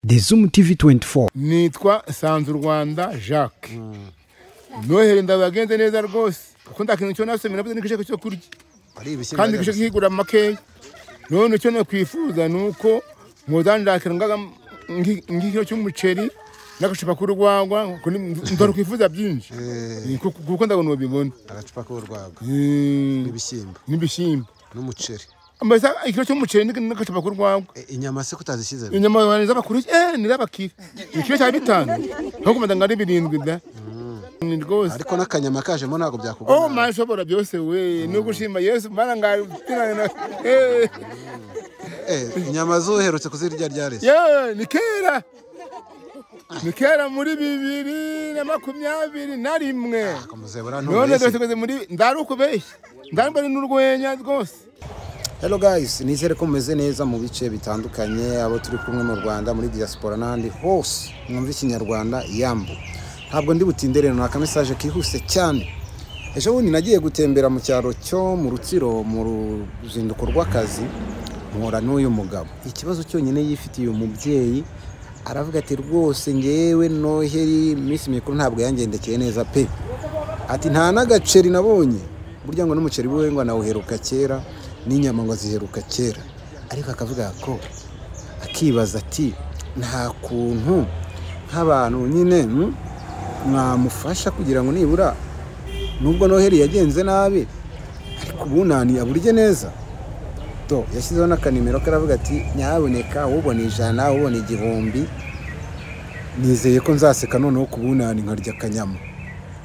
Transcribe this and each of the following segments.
The Zoom TV 24. Nitwa Nsanzurwanda Jacques. Noheli ndabagenze neza rwose kuko ndakintu cyo nasomye nabuze n'igisheko cyo kurya kandi igisheko kigura makeya. None icyo nakwifuza nuko muzandakira ngaga ngikiro cy'umuceri n'agacupa k'urwagwa, ndora kwifuza byinshi kuko ndabona ubibona. Agacupa k'urwagwa n'ibishyimbo n'ibishyimbo n'umuceri. Mbese ikiro cy'umuceri n'agacupa k'urwagwa. Inyama se kutazishyize? Inyama ni z'abakuru ni z'abakire. Ikiro cya 5 nko kumanda ngari 7 da. Ni rwose. Ariko n'akanyama kajemo ntabwo byakugora. Oh mashobora byose we no gushima Yesu mana ngari. Inyama zoherutse kuzirya ryarese? Ye ni kera. Ni kera muri 2021. None dore muri ndarukubeshya. Ndambari n'urwenya rwose. Hello guys, nizere ko mumeze neza mu bice bitandukanye, abo turi kumwe mu Rwanda, muri diaspora n'ahandi hose mwumva ikinyarwanda yambu. Ntabwo ndi butinde rero, naka message kihuse cyane. Ejo bundi nagiye gutembera mu cyaro cyo mu Rutsiro mu ruzinduko rw'akazi, mpura n'uyu mugabo. Ikibazo cyonyine yifitiye umubyeyi, aravuga ati rwose ngewe Noheli iminsi mikuru ntabwo yangendekeye neza pe. Ati nta n'agaceri nabonye. Burya ngo n'umuceri wiwe ngo nawuheruka kera, n'inyama ngo ziheruka kera. Ariko akavuga ko akibaza ati nta kuntu nk'abantu nyine mwamufasha kugira ngo nibura nubwo Noheli yagenze nabi ariko ubunani aburye neza. To yashyizeho n'akanimero karavuga ati nyaboneka ubona 100 ubona 1000 nizeye ko nzaseka noneho kubunani nkarya akanyama.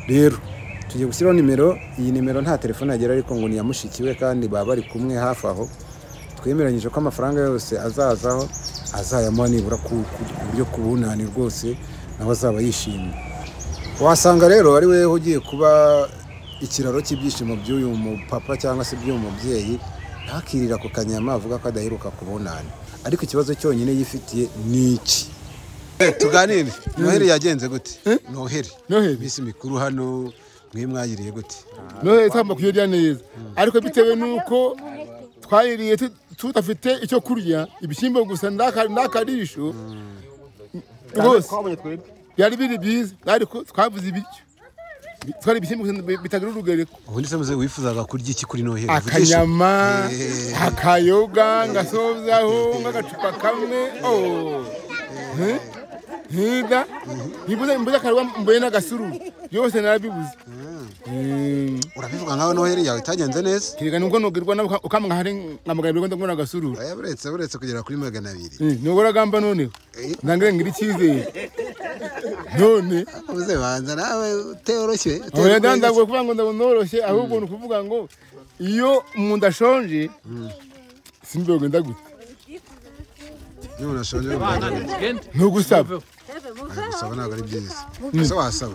Rero tugiye gushyiraho nimero, iyi nimero nta telefone agera ariko ngo ni ya mushiki we kandi baba bari kumwe hafi aho. Twemeranyije ko amafaranga yose azazaho azayamuha nibura ku buryo kubunani rwose nawe azaba yishimye. Wasanga rero ari wewe ugiye kuba ikiraro cy'ibyishimo by'uyu mupapa cyangwa se by'uyu mubyeyi, ntakirira ku kanyama avuga ko adaheruka kubonana. Ariko ikibazo cyonyine yifitiye ni iki? Tuganire. Noheli yagenze gute? Noheli. Iminsi mikuru hano mwe mwayiriye gute? Noheli tugomba kuyirya neza. Ariko bitewe nuko twayiriye tudafite icyo kurya, ibishyimbo gusa ndakarisho. Rwose byari biri byiza ariko twavuze ibiryo. Twari ibishyimbo bitagira urugereko. Ubundi se muze wifuzaga kurya iki kuri Noheli? Akanyama, akayoga, ngasozaho ngagacupa kamwe. Oh. Nida, nibuze mbuze akarwa mbuye n'agasuru. Byose narabibuze. Urabivuga nkaho Noheli yawe itagenze neza? Kirega nubwo nogirwa nabo ukamwa hari ngamagana 200 ngo n'agasuru. Aya buretse kugera kuri 200. Nubwo ragamba none. Ndangire ngira icyizere. None uze banza nawe utoroshye. Oya ndandagwe kuvuga ngo ndabonoroshye ahubwo ni ukuvuga ngo iyo umuntu ashonje simbe ndagute. Iyo umuntu ashonje ntugusaba. Gusaba ntabwo ari byiza. Ese wasaba?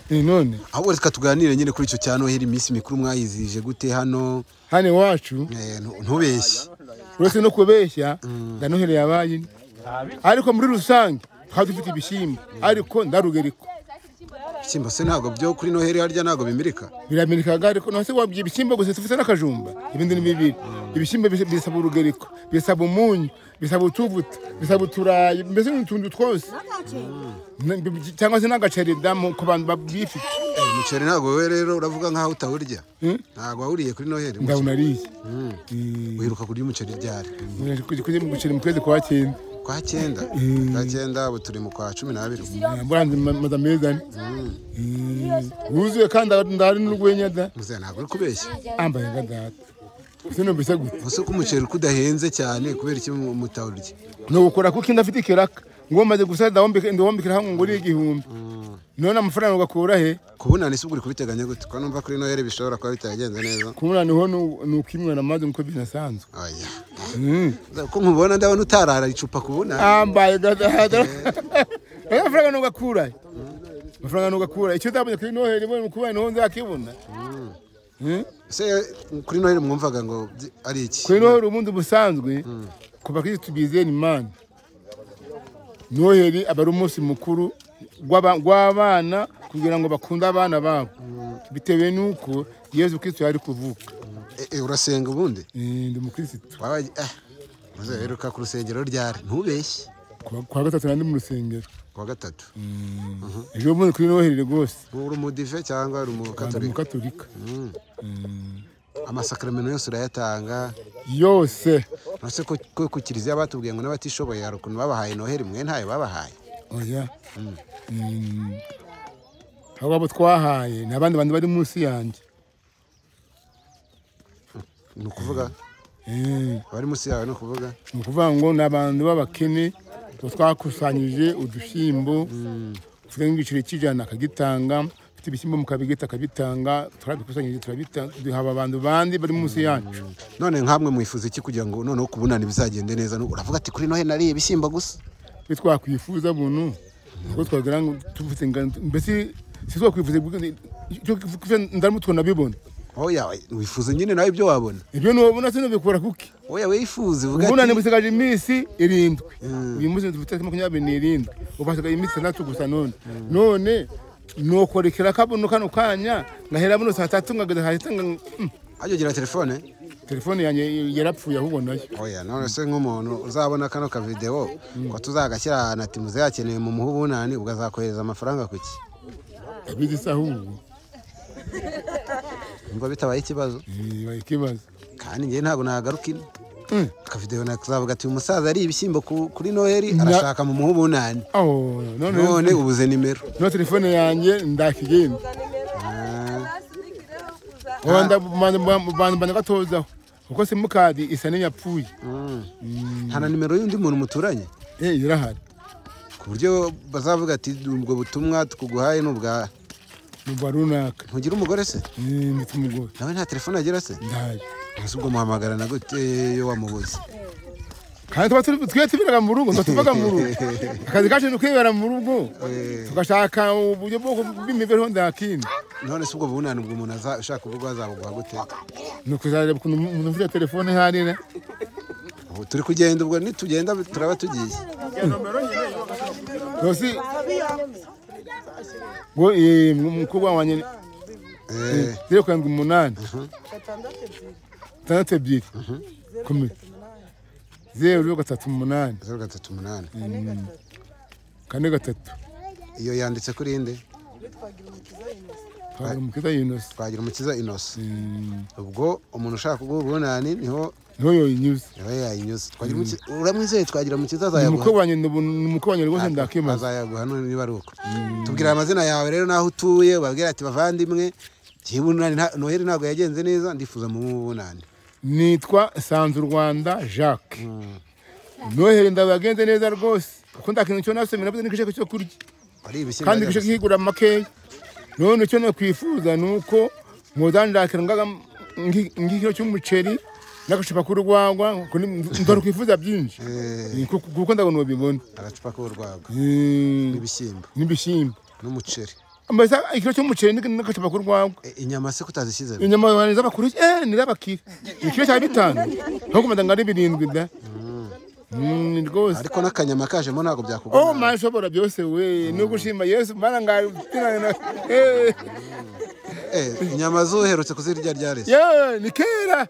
None ahubwo reka tuganire nyine kuri icyo cya Noheli, iminsi mikuru mwayizije gute hano? Hano iwacu ntubeshye. Uretse no kubeshya nda Noheli yabaye. Ariko muri rusange twari dufite ibishyimbo ariko ndarugereko. Ibishyimbo se ntabwo byo kuri Noheli harya ntabwo bimirika? Biramirika ariko none se wabye ibishyimbo gusa tufite n'akajumba ibindi ni bibiri. Ibishyimbo bisaba urugereko, bisaba umunyu, bisaba utuvuta, bisaba uturayi, mbese n'utuntu twose. Cyangwa se n'agaceri damu ku bantu babifite. Umuceri ntabwo wewe rero uravuga nkaho utawurya. Ntabwo wawuriye kuri Noheli. Ndawunariye. Uheruka kurya umuceri ryari? Kurya umuceri mu kwezi kwa 9. Kwa 9? Kwa 9 ubu turi mu kwa 12. Mburanze madamezane. Wuzuye kandi ndari n'urwenya da. Muze ntabwo uri kubeshya. Ambaye nga data. Sino mbese gute? Ese ko umuceri kudahenze cyane kubera iki mutawurya? No gukora kuko indafite ikiraka. Ngo maze gusa ndawombika ndawombikira hamwe ngo uri 1000. None amafaranga ugakura he? Kubunana ese uri kubiteganya gute? Ko numva kuri Noheli bishobora kuba bitagenze neza. Kubunana ho nukimwana amazi nkuko binasanzwe. Oya. Ko nkubona ndabona utarara icupa kubunana. Ambaye gada. Amafaranga nugakura. Amafaranga nugakura. Icyo ndabonye kuri Noheli bwo kubana ho nzakibona. Se kuri Noheli mwumvaga ngo ari iki? Kuri Noheli ubundi busanzwe kuba Kristo bizeye Imana. Noheli aba ari umunsi mukuru w'abana kugira ngo bakunde abana babo bitewe nuko Yesu Kristo yari kuvuka. Urasenga ubundi? Ndi umukristo. Muze heruka ku rusengero ryari? Ntubeshye. Kwa gatatu nandi mu rusengero. Kwa gatatu. Ejo bundi kuri Noheli rwose. Uri umudive cyangwa uri umukatolika? Amasakramentu yose urayatanga? Yose. Nose ko ku kiliziya batubwiye ngo n'abatishoboye hari ukuntu babahaye Noheli, mwe ntayo babahaye? Oya. Abo twahaye ni abandi bantu bari munsi yanjye. Ni ukuvuga? Bari munsi yawe ni ukuvuga? Ni ukuvuga ngo ni abantu b'abakene twakusanyije udushyimbo, ufite nk'igiceri cy'ijana akagitanga, ufite ibishyimbo mukabigeta akabitanga, turabikusanyije turabitanga, duha abantu bandi bari munsi yacu. None nkamwe mwifuza iki kugira ngo noneho kubunana bizagende neza? Uravuga ati kuri Noheli nariye ibishyimbo gusa. Twe twakwifuza buntu kuko twagira ngo tufite ingano, mbese si twakwifuza ndaramutwe nabibona. Oya, wifuza nyine nawe ibyo wabona. Ibyo nubona sinubikora kuki? Oya, wifuza uvuga ati ubunane busigaje iminsi 7. Uyu munsi dufite 27. Ubu hasigaye iminsi 6 gusa none. None nokorekera kabuno kano kanya ngahera buno saa 3 ngageza hahita. Ajo gira telefone? Telefone yanjye yarapfuye ahubwo nayo. Oya, none se nk'umuntu uzabona kano ka video ko tuzagashyira ahantu ati muze yakeneye mu muhu bunani ugazakohereza amafaranga kuki? Abizi se ahubwo. Ngo bitabaye ikibazo? Bibaye ikibazo. Kandi ngiye ntabwo nagaruka ino. Aka video nakuzavuga ati umusaza ari ibishyimbo kuri Noheli arashaka mu muhu bunani. Oh, none ubuze nimero. No telefone yanjye ndakigenda. Wanda banda gatozaho. Kuko simukadi isa n'inyapfuye. Nta na nimero y'undi muntu muturanye? Irahari. Ku buryo bazavuga ati ubwo butumwa tukuguhaye n'ubwa runaka. Ntugira umugore se? Mfite umugore. Nawe nta telefone agira se? Ndayo. Ese ubwo muhamagara na gute iyo wamubuze? Kandi tuba twe tubiraga mu rugo, tuvaga mu rugo. Akazi kacu ni kwibera mu rugo. Tugashaka uburyo bwo bw'imibereho ndakindi. None se ubwo bunani ubwo umuntu ashaka kuvuga azabuguha gute? Ni ukuzareba ukuntu umuntu ufite telefone harira. Ubu turi kugenda ubwo nitugenda turaba tugiye. Rosi ngo umukobwa wanjye 078 62 0 038 038 4 3. Iyo yanditse kuri inde? Twagira Umukiza Innocent. Ubwo umuntu ushaka kuguha ubunani niho yoyinyuze. Yayinyuze. Twagira Umukiza, uramwizeye Twagira Umukiza azayaguha. Umukobwa wanjye rwose ndakimaze. Azayaguha none niba ari uko. Tubwira amazina yawe rero naho utuye, ubabwira ati bavandimwe, bunani Noheli ntabwo yagenze neza ndifuza mu bunani. Nitwa Sanzu Rwanda Jacques. Noheli ndabagenze neza rwose. Kuko ndakintu cyo nasomye nabuze n'igisheke cyo kurya. Kandi igisheke kigura makeya. None icyo nakwifuza nuko muzandakira ngaga ngikiro cy'umuceri n'agacupa k'urwagwa, ndoro kwifuza byinshi. Kuko ndabona ubibona. Agacupa k'urwagwa. N'ibishyimbo. N'ibishyimbo. N'umuceri. Mbese ikiro cy'umuceri n'agacupa k'urwagwa. Inyama se kutazishyize? Inyama ni z'abakuru, ni z'abakire. Ikiro cya 5. Nko kumanda ngari 7 da. Rwose. Ariko n'akanyama kajemo ntabwo byakugora. Oh, mashobora byose we, no gushima Yesu mana ngari. Inyama zoherutse kuzirya ryarese. Ye, ni kera.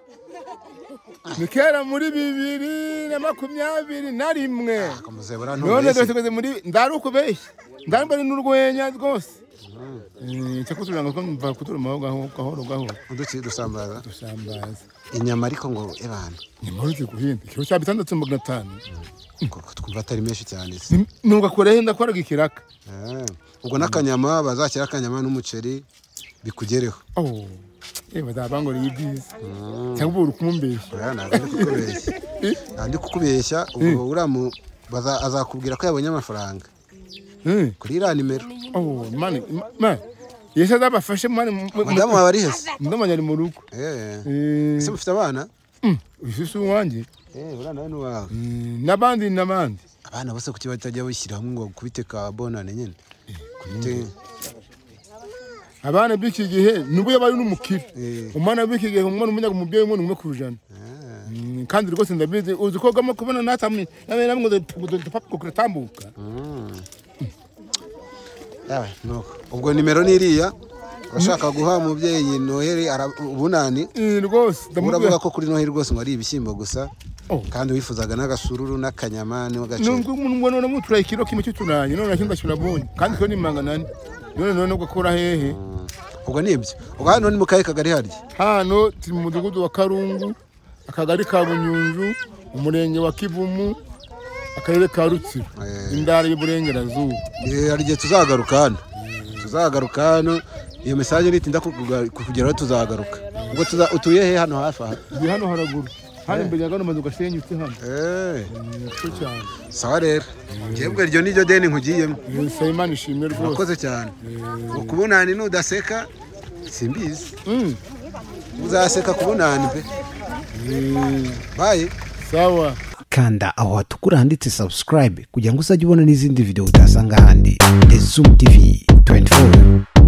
Ni kera muri 2021. Akamuzebura none dore muri ndarukubeshya. Ndambare n'urwenya rwose. Cyakutura ngo mva kutura gahoro gahoro. Uduki dusambaza. Dusambaza. Inyama ariko ngo ebana. Nyama uzi guhinda. Ikiro cya 650. Koko twumva atari menshi cyane se. Nugakora he ndakora gikiraka. Ubwo nakanyama bazakira akanyama n'umuceri bikugereho. Oh. Bazabangora ibyiza. Cyangwa uri kumumbeshya. Oya ntabwo ndi kukubeshya. Ndi kukubeshya ubwo uramu azakubwira ko yabonye amafaranga. Kuri iriya nimero. Oh, mani, mani. Yesu azabafashe mani. Mudamu wawe ari he se? Mudamu wanjye ari mu rugo. Ese mufite abana? Uyu si uwanjye. Uriya nawe ni uwawe. N'abandi n'abandi. Abana bose kuki batajya bishyira hamwe ngo kubite ka bonane nyine? Kubite abana b'iki gihe nubwo yaba ari n'umukire. Umwana b'iki gihe umwana umenya umubyeyi umwe umwe ku ijana. Kandi rwose ndabizi uzi ko gama kubona natamwe namwe ngo kutambuka. Nuko ubwo nimero ni iriya urashaka guha umubyeyi Noheli ubunani rwose uravuga ko kuri Noheli rwose ngo ari ibishyimbo gusa. Kandi wifuzaga n'agasururu n'akanyama n'agace. Nubwo umuntu none muturaye ikiro kimwe cy'uturayi none nakindi ndakirabonye kandi ko ni mangana ane. None ugakora hehe? Ubwo nibyo. Ubwo hano ni mu kahe kagari harya? Hano turi mu mudugudu wa Karungu, akagari ka Bunyunju, umurenge wa Kivumu, akarere ka Rutsiro, indara y'Iburengerazuba. Hari igihe tuzagaruka hano. Tuzagaruka hano, iyo message nitinda kukugeraho tuzagaruka. Ubwo utuye he hano hafi aha? Ndi hano haraguru. Hano imbere ya gano mazu gasenyutse hano. Cyane. Sawa rero. Njyewe iryo niryo deni nkugiyemo. Imana ishimwe rwose. Urakoze cyane. Ukubonani nudaseka simbizi. Uzaseka kubonani pe. Bye. Sawa. Kanda aho hatukura handitse subscribe kugira ngo uzajye ubona n'izindi video utasanga ahandi. The Zoom TV 24.